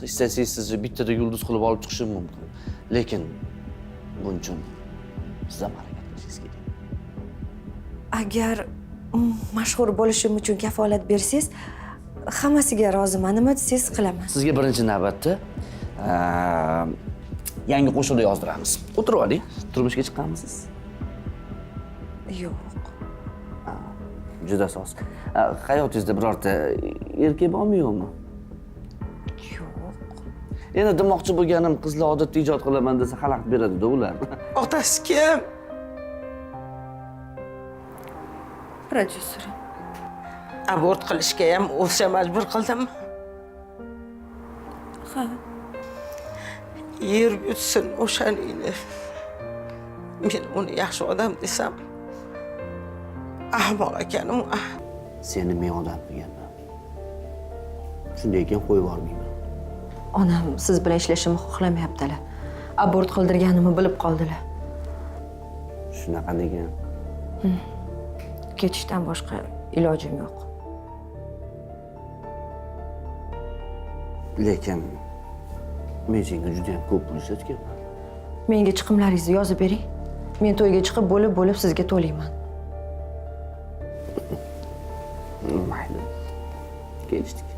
Istasangiz sizni bittada yulduz qilib olib chiqishim mumkin. Lekin buning uchun siz ham harakat qilishingiz kerak. Agar mashhur bo'lishim uchun kafolat bersangiz, hammasiga roziman. Nima desangiz qilaman. Sizga birinchi navbatda yangi qo'shiqni yozdiramiz. O'tirib oling. Turmushga chiqqanmisiz? Yo'q. Juda soz. Hayotingizda birorta erkak bormi, yo'qmi? Yo'q. Endi demoqchi bo'lganim, qizlar odatda ijod qilaman desa xalaqit beradi-da ular. Otasi kim? Prodyuser. Abort qilishga ham o'sha majbur qildimi? Ha. Yer yutsin o'shaningni. Men uni yaxshi odam desam, ahmoq ekan u. Seni men odam qilganman. Shunday ekan qo'yib yubormayman. Onam siz bilan ishlashimni xohlamayaptilar. Abort qildirganimni bilib qoldilar. Shunaqa degan. Ketishdan boshqa ilojim yo'q. Lekin men senga juda ham ko'p pul ishlatganman. Menga chiqimlaringizni yozib bering. Men to'yga chiqib bo'lib-bo'lib sizga to'layman. Mayli. Kelishdik.